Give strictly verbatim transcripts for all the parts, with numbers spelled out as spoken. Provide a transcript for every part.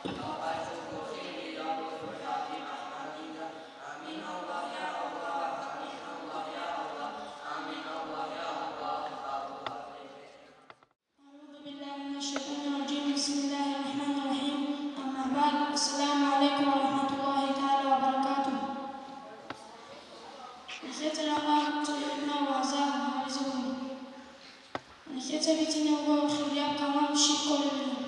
أعوذ بالله من الشيطان الرجيم. بسم الله الرحمن الرحيم. أما بعد. السلام عليكم ورحمة الله تعالى وبركاته. Нилъеца рагъа цӀуяна вагӀза гьабизабун. Нилъеца бицине вуго хирияб калам щиб кколебилан.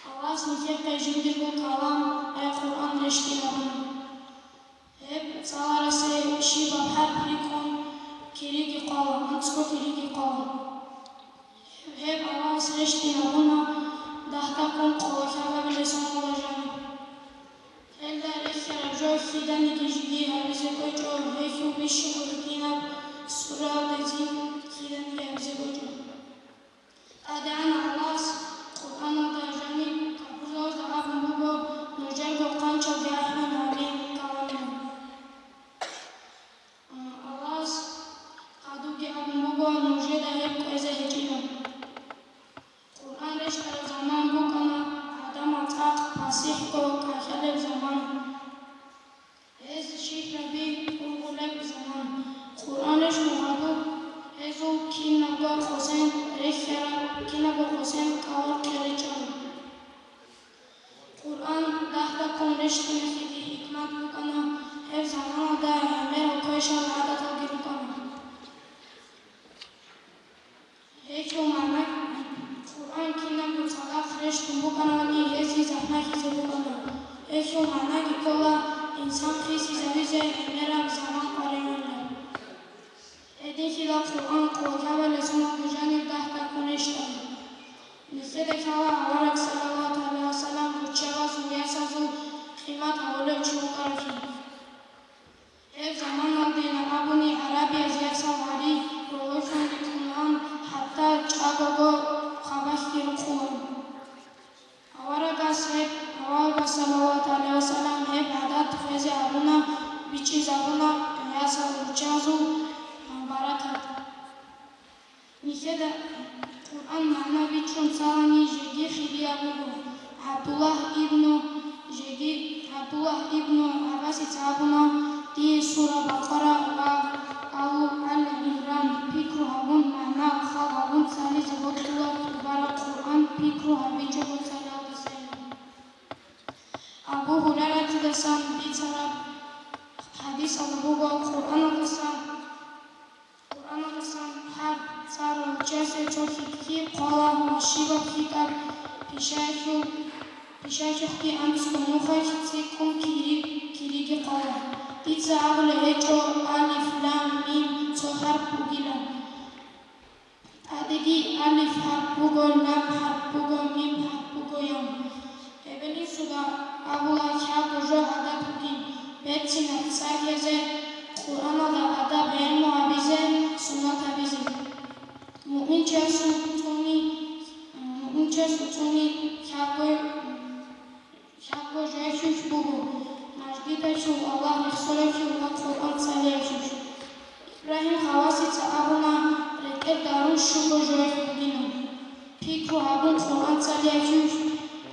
Аллагьас нилъехъе жиндирго калам, ай Къуръан рещтӀинабуна. Гьеб цӀаларасе щибаб хӀарп рикӀкӀун кириги къола, анцӀго кириги къола. Гьеб Аллагьас рещтӀинабуна дагь-дагьккун къоло лъабабилеб соналда жаниб. Гьелда рехьараб жо лъиданиги жиги гьабизе кӀвечӀо, гьелъул бищун гьитӀинаб сураялдецин лъиданиги гьабизе кӀвечӀо. ТӀадегӀан Аллагьас Къуръаналда жаниб капурзабазда абун буго, нужерго хъанчалги ахӀун гьабе каламилан. Аллагьас гьадубги абун буго, нужеда гьеб кӀвезе гьечӀила. Къуръан рещтӀараб заман букӀана гӀадамал цӀакъ пасихӀго кӀалъалеб заман. Гьез щихьаби ургъулеб заман. Къуръан рещтӀун гьадуб, гьезул кинабго къосен рехьараб, кинабго къосен кӀалорхъе речӀчӀана. Къуръан дагь-дагьккун рещтӀиналъеги хӀикмат букӀана, гьеб заманалда гӀемерал квешал гӀадаталги рукӀана. Гьелъул магӀна, Къуръан кинабго цадахъ рещтӀун букӀанани, гьезие захӀмалъизе букӀана. Гьелъул магӀнаги ккола, инсан хисизавизе гӀемераб заман къваригӀунилан. Гьединлъидал Къуръан къоло лъабабилеб соналда жаниб дагь-дагьккун рещтӀана. Нилъеда лъала авараг, саллаллагьу гӀалайгьи ва саллам, руччабазул ясазул къимат гьабулев чи вукӀаралъи. Гьеб заманалде абуни гӀарабияз ясал гьари ролошлъун рикӀкӀунан, хӀатта чӀагого хабалъги рукъулан. Аварагас гьеб, аварагас, саллаллагьу гӀалайгьи ва саллам, гьеб гӀадат хвезе гьаруна, бичӀчӀизабуна ясал руччабазул баракат. Нилъеда Къуръан магӀна бичӀчӀун цӀалани жеги хирияб буго. ГӀабдуллагь ибну, жеги ГӀабдуллагь ибну ГӀаббасица абуна, дие сура Бакъара ва Алу Али ГӀимран пикру гьабун, магӀна хал гьабун цӀализе бокьула, тӀубараб Къуръан пикру гьабичӀого цӀалиялдасайилан. Абу Гьурайратидасан бицараб хӀадисалда буго, Къуръаналдаса Къуръаналдасан хӀарп цӀаларав чиясе цо хьикъи къола ва щибаб хьикъаб пишаялъул, пишаялъухъги анцӀго нухалъ цӀикӀкӀун кири-, кириги къола. Дица абулеб гьечӀо алиф, лам, мим цо хӀарп бугилан. ТӀадеги алиф хӀарп буго, лам хӀарп буго, мим хӀарп буго, ян. Эбел-инсуда абула, лъабго жо гӀадаб бугин, берцинаб цӀар гьезе, Къуръаналда адаб гӀелму гьабизе, суннат гьабизе. Муъминчиясул цӀуни, муъминчиясул цӀуни лъабго, лъабго жоялъулъ буго: мажгиталъув, Аллагь рехсолевлъун ва Къуръан цӀалиялъулъ. Ибрагьим хавасица абуна, рекӀелда ру щуго жоялъ бугилан: пикру гьабун Къуръан цӀалиялъулъ,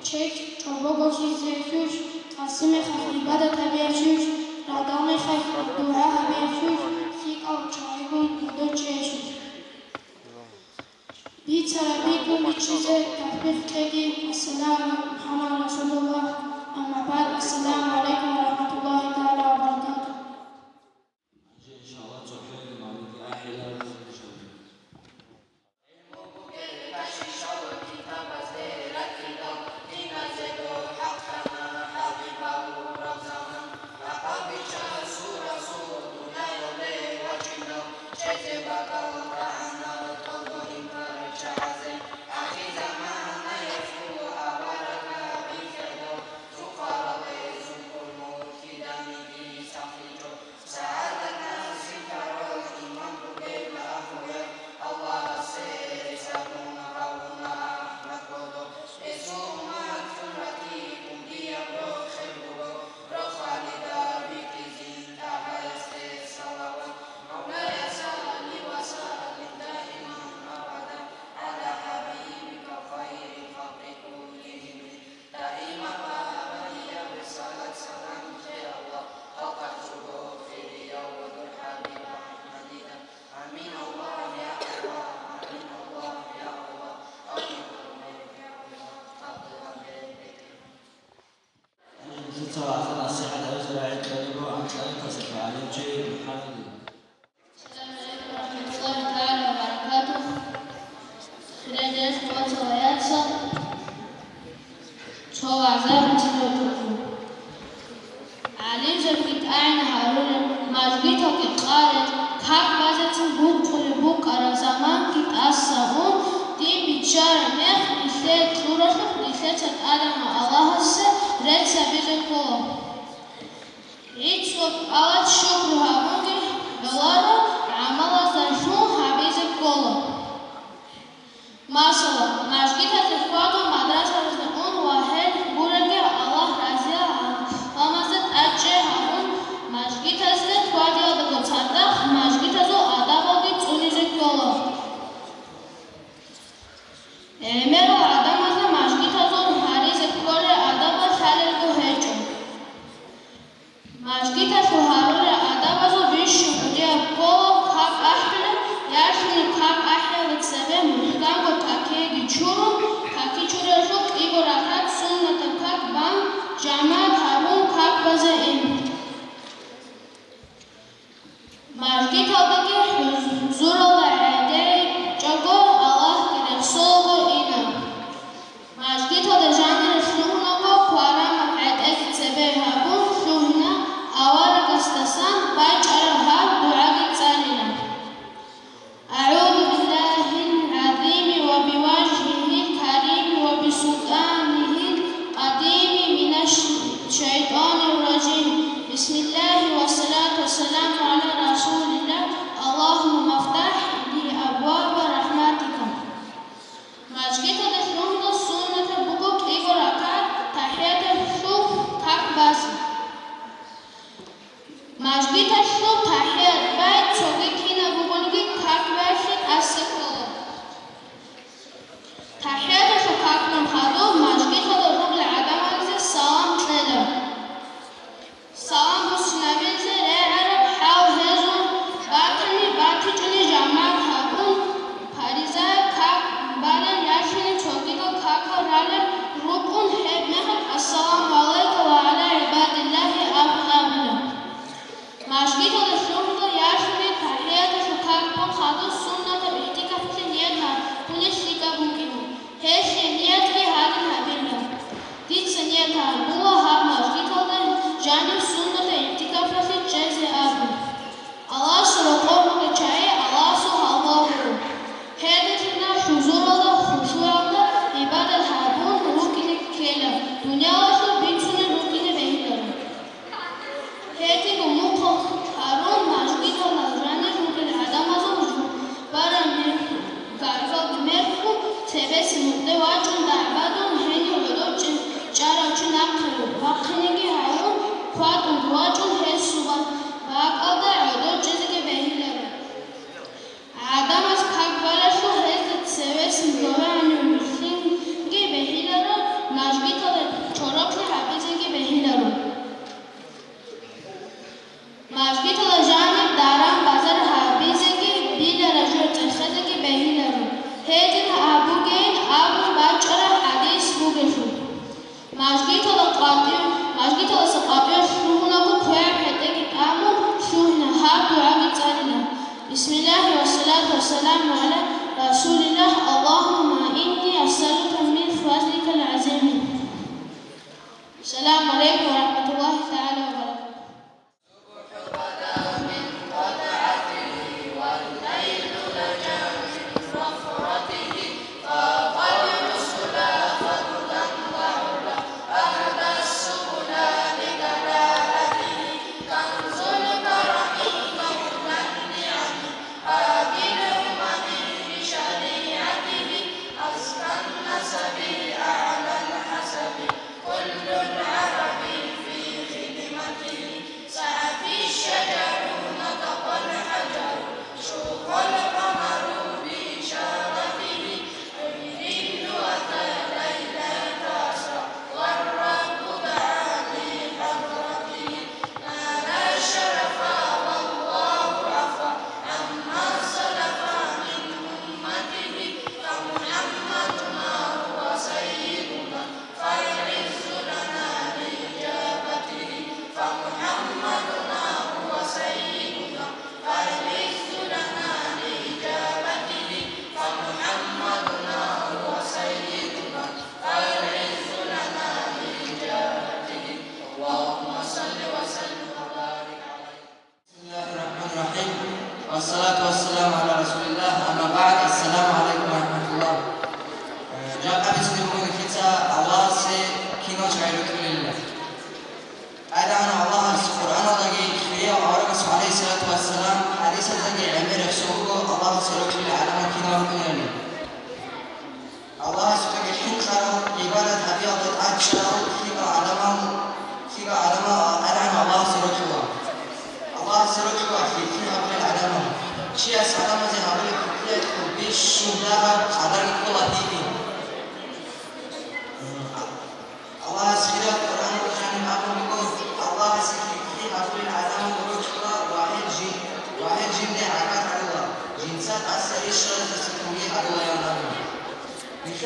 чех чӀобого хьизеялъулъ, къаси мехалъ гӀибадат гьабиялъулъ, радал мехалъ дугӀа гьабиялъулъ, лъикӀал чагӀигун гьодов чӀеялъулъ. Бицараб битӀун бичӀчӀизе тавфикъ кьеги. Ассаламу Мухаммад Расулуллагь, амма баъд, ассаламу гӀалайкум ва рахматуллагьи тагӀала ва баракатугь. Гьанже, иншаллагь, цохӀо имамги ахӀиларого, иншаллагь. Алсамиев МухӀаммад. Ассаламу гӀалайкум ва рахӀматуллагьи тагӀала ва баракатугь. Хириял диналъул вацал ва яцал, цо вагӀза гьабизе бокьун. ГӀалимзабиги тӀагӀин гьарулел, мажгиталги къалел, как базецин букъулеб букӀараб заманги тӀаса ун, дин биччараб мех нилъее кьуралъухъ нилъеца ТӀадегӀанав Аллагьасе рецц гьабизе ккола. ГӀицӀго кӀалат шукру гьабунги гӀоларо, гӀамалаздалъун гьабизе ккола. Масала, мажгитазе хьвадун мадрасаялде ун ва гьел гурелги Аллагь разиял гӀаламазда тӀадчӀей гьабун, мажгитазде хьвадиялдаго цадахъ мажгитазул адабалги цӀунизе ккола. ГӀемерал гӀадамазда мажгитазул гьаризе кколел адабал лъалелго гьечӀо. Мажгиталъул гьарулел адабазул бищун кӀудияб ккола как ахӀулеб, яхъни как ахӀиялда цебе мухӀканго какиеги чурун, каки чуриялъул кӀиго ракагӀат суннатаб как бан, жамагӀат гьабун как базе ин. Мажгиталдаги хӀузуралда гӀедегӀичӀого Аллагьги рехсолго ина. Мажгиталда жанире лъугьунаго хварамаб гӀетӀеги цебе гьабун лъугьина, аварагасдасан бачӀараб гьаб дугӀаги цӀалила. أعوذ بالله العظيم وبوجهه الكريم وبسلطانه القديم من الشيطان الرجيم. بسم الله والصلاة والسلام على رسول الله. اللهم افتح لي أبواب رحمتك. Мажгиталда лъугьуна суннатаб буго кӀиго ракагӀат тахӀияталъул как базе. Мажгиталъул тахӀият бай цоги кинаб бугониги как байхъи тӀаса ккола. ТахӀияталъул каклъун хадуб мажгиталда ругел гӀадамазе салам кьела. Салам буссинабизе регӀараб хӀал гьезул батани, батичӀони жамагӀат гьабун, паризаяб как балел, яхъни цогидал какал ралел рукӀун, гьеб мехалъ «Ассаламу гӀалайка ва гӀала гӀибадиллагьи» абун абила. Мажгиталда лъугьуна, яхъни тахӀияталъул каклъун хадуб суннатаб игӀтикафалъе ният гьабулеб лъикӀаб букӀине. Гьелъие ниятги гьадин гьабила. Дица ният гьабула гьаб мажгиталда жаниб суннатаб игӀтикафалъе чӀезе абун. Аллагьасул рокъор ругел чагӀи Аллагьасул гьалмагъ гуро. Гьединлъидал хӀузуралда, хушугӀалда гӀибадат гьабун рукӀине ккела, дуниялалъул бицунел рукӀине бегьиларо. Гьединго мухъалъ гьарун, мажгиталда жанир ругел гӀадамазул жубараб мехалъ, гаргалги мехалъ, цебесеб нухде вачӀун дагӀбадун, гьенив гӀодов чӀе-, чӀарав чи нахъе вахъинеги гьавун, хьвадун вачӀун, гьесул бакӀалда гӀодов чӀезеги бегьиларо. ГӀадамаз как балалъул гьезда цевесеб жо гьанив вилълъинги бегьиларо, мажгиталда чороклъи гьабизеги бегьиларо. Мажгиталда жаниб даран-базар гьабизеги, билараб жо цӀехезеги бегьиларо, гьедин гьабугейин абун бачӀараб хӀадис бугелъул. Мажгиталда къватӀив, мажгиталдаса къватӀив лъугьунаго квегӀаб гӀетӀеги тӀамун лъугьина, гьаб дугӀаги цӀалила: بسم الله والصلاة والسلام على رسول الله، اللهم إني أسألك من فضلك العظيم. السلام عليكم ورحمة الله تعالى وبركاته. الصبح بدا من طلعته والليل نجا من مفرقه، فاق الرسل فضلا وعلا، أهدى السبل بدلالته، كنز الكرم مولى النعم، هادي الأمم بشريعته، أزكى النسب أعلى الحسب، كل العرب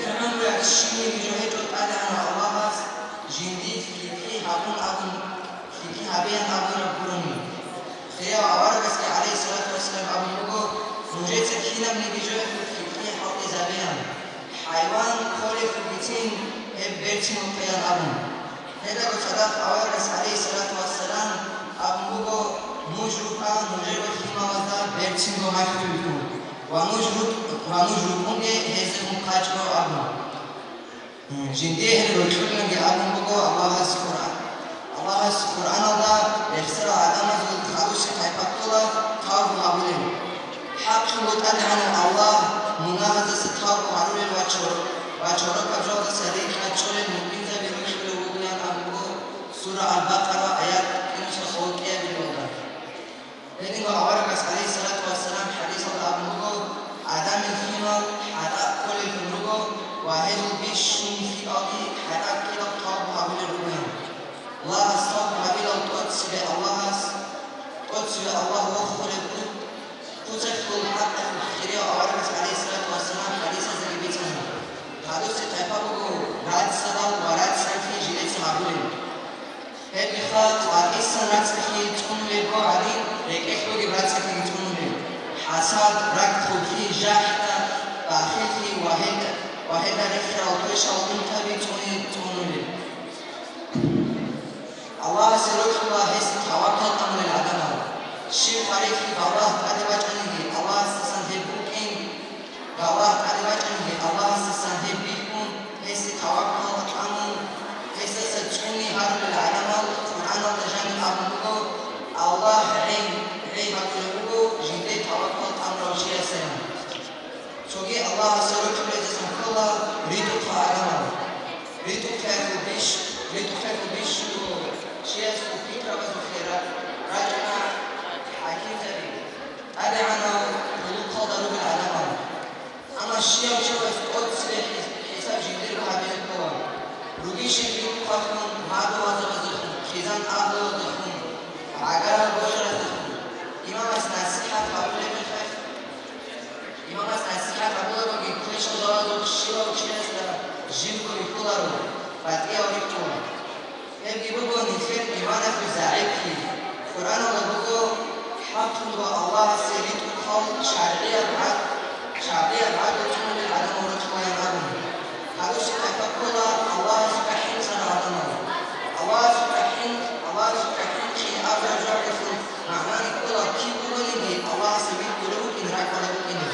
ГӀумруялъ щибниги жо гьечӀо ТӀадегӀанав Аллагьас жиндие лъикӀлъи гьабун абун, лъикӀлъи гьабеян абураб гурони. Хирияв аварагасги, гӀалайгьиссалату вассалам, абун буго: «Нужеца кинабниги жоялъул лъикӀлъи хӀалтӀизабеян, хӀайван кколелъулгицин гьеб берцин вукъеян», – абун. Гьелдаго цадахъ аварагас, гӀалайгьиссалату вассалам, абун буго: «Нуж рукӀа нужер лъималазда берцинго малъулелъул, ва нуж рукӀ-, ва нуж рукӀунге гьезда мун хъачӀо», – абун. Жиндие гьел рокьулинги абун буго Аллагьас Къуръан. Аллагьас Къуръаналда рехсарал гӀадамазул хадуси тайпа ккола тавбу гьабулел. ХӀакълъун ТӀадегӀанав Аллагь мунагьаздаса тавбу гьарулел ва чор-, ва чорокаб жоялдаса рикӀкӀад чӀолел муъминзаби рокьулев вугилан абун буго сура Ал-Бакъара, аят кӀиго цо кӀиабилелда. Гьединго аварагас, гӀалайгьиссалату вассалам, хӀадисалда абун буго: «Адамил лъимал хӀатӀа кколеллъун руго ва гьезул бищун лъикӀалги хӀатӀа ккелал тавбу гьабулел ругоян». Аллагьас тавбу гьабилал тӀоцебе Аллагьас, тӀоцебе Аллагь вохулеб пу-, пуцалъул хӀакъалъулъ хирияв аварагас, гӀалайгьиссалату вассалам, хӀадисаздаги бицана: «Хадуси тайпа буго рацӀцӀадал ва рацӀцӀалъи жидеца гьабулел». Гьеб мехалъ къватӀисан рацӀцӀалъи цӀунулелго гӀадин, рекӀелъ бугеб рацӀцӀалъиги цӀунулел: хӀасад, ракӀ хъублъи, жахӀда, бахиллъи ва гьелда-, ва гьелда рехсарал квешал унтаби цӀуни-, цӀунулел. Аллагьасе рокьула гьесде таваккал тӀамулел гӀадамал. Щиб хварилъи балагь тӀаде бачӀаниги, Аллагьасдасан гьеб букӀин, балагь тӀаде бачӀаниги, Аллагьасдасан гьеб бихьун, гьесде таваккал тӀамун, гьесдаса цӀуни гьарулел гӀадамал Къуръаналда жаниб абун буго: «Аллагь гӀей, гӀей гьабулев вуго жинде таваккал тӀамурав чиясаян». Цоги Аллагьасе рокьулезасан ккола ритӀухъ гӀадамал. РитӀухълъиялъул бищ-, ритӀухълъиялъул бищун буго чиясул пикрабазухъе ра-, рачӀана хӀакимзаби, тӀадегӀанав хъулухъалда ругел гӀадамал. Амма щияв чияс тӀоцебе хӀис-, хӀисаб жиндирго гьабизе ккола. Ругищин ритӀухълъун, мадугьалзабаздехун, хъизан-агьлуялдехун, гӀагарал божараздехун, имамас насихӀат гьабулеб мехалъ, имамас насихӀат гьабулагоги, квешал жалазухъ щивав чиясда живго рихьуларо, батӀияв рихьула. Гьебги буго нилъер иманалъул загӀиплъи. Къуръаналда буго: «ХӀакълъун буго Аллагьасе ритӀухъал шаргӀияб гӀад-, шаргӀияб гӀадлу цӀунулел гӀадамал рокьулаян», – абун. Гьабураб тайпа ккола Аллагьасукьа хӀинцӀарал гӀадамал. Аллагьасукьа хӀин-, Аллагьасукьа хӀинкъи абураб жавабалъул магӀнани ккола: кин вугониги Аллагьасе витӀулев вукӀин, ракӀалев вукӀине.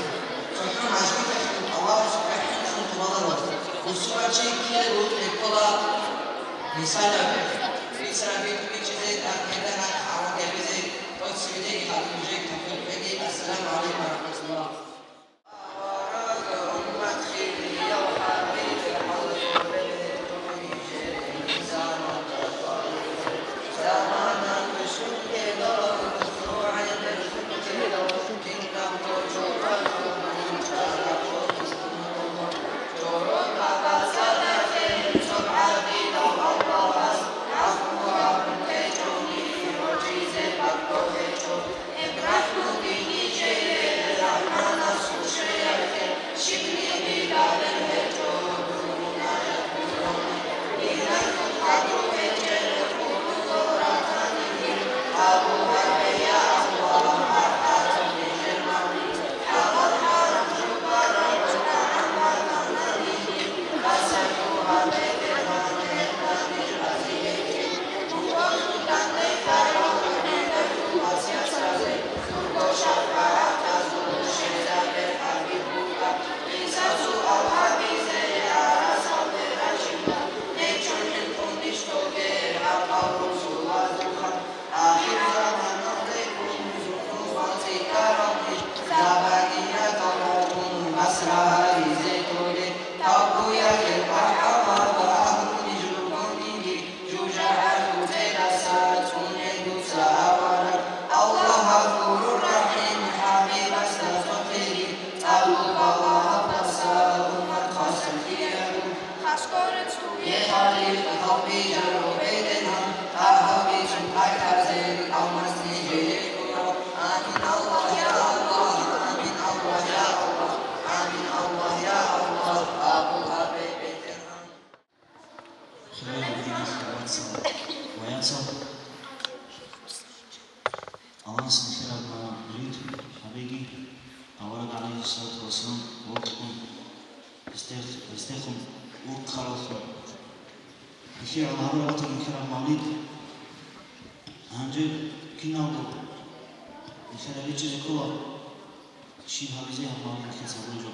ЦохӀо мажгиталъул Аллагьасукьа хӀинцӀун тӀубаларо. Бусурбанчи кидаго вукӀине ккола. Мисалаб, бицараб битӀун бичӀчӀизе, гьеб гьеб гьеб гьеб гьабизе, тӀоцебе гьабун жеги тавфикъ кьеги. Ассаламу гӀалайкум ва рахӀматуллагь. Хириял диналъул вацал ва яцал, Аллагьас нилъер абуна мавлид гьабеги, авараг гӀалайгьиссалату вассалам вокьун, гьесдехун, урхъаралъун. Нилъер Аллагьас гьабураб батани нилъер абуна мавлид, гьанже киналго нилъер речӀчӀизе ккола, щиб гьабизе гьаб мавлид нилъеца гьабураб жо.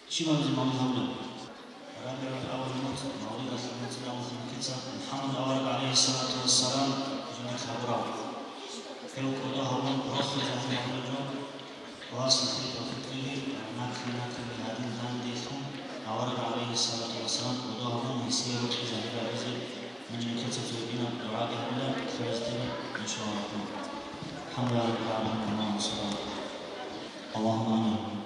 Щиб гьабизе мавлид гьабулеб? РабигӀул-аввал мавлидалъул мавлидалъул нилъеца МухӀаммад авараг гӀалайгьиссалату вассалам жиндир гьабураб. Гьев кӀодо гьабун росулъ загьир гьабулеб жо. Аллагьас нилъее тавфикъ кьеги, накле-наклеги гьадин данделъун авараг гӀалайгьиссалату вассалам кӀодо гьабун гьесие рокьи загьир гьабизе. Гьанже нилъеца цогидаб дугӀаги гьабила, хириял диналъул вацал. АлхӀамдулиллагьи раббил гӀаламин, Аллагьумма амин.